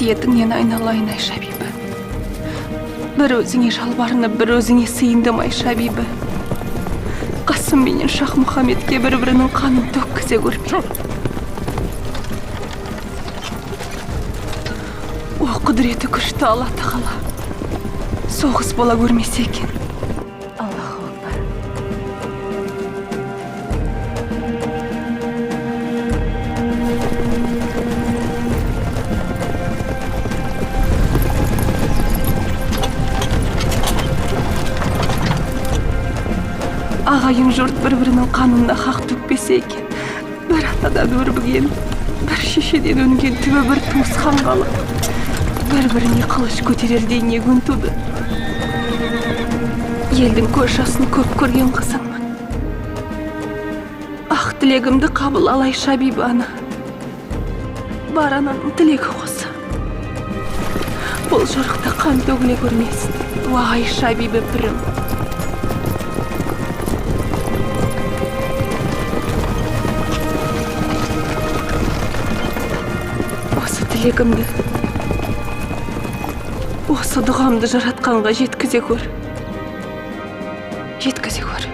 Қасиетіңнен айналайын, Айша бибі. Бір өзіңе жалбарынып, бір өзіңе сыйындым, Айша бибі. Қасым менен Шах Мұхаммедке бір-бірінің қанын төккізе көрме. О, құдіреті күшті Алла Тағала, соғыс бола көрмесе екен. Аллаху акбар. Ағайын жұрт бір-бірінің қанын нақақ төкпесе екен. Бір атадан өрбіген, бір шешеден өнген түбі бір туысқан халық бір-біріне қылыш көтерердей не күн туды? Елдің көз жасын көп көрген қызыңмын. Ақ тілегімді қабыл ал, Айша бибі ана. Бар ананың тілегі осы. Бұл жорықта қан төгіле көрмесін. Уа, Айша бибі пірім. Осы тілегімді, осы дұғамды жаратқанға жеткізе көр. Жеткізе көр.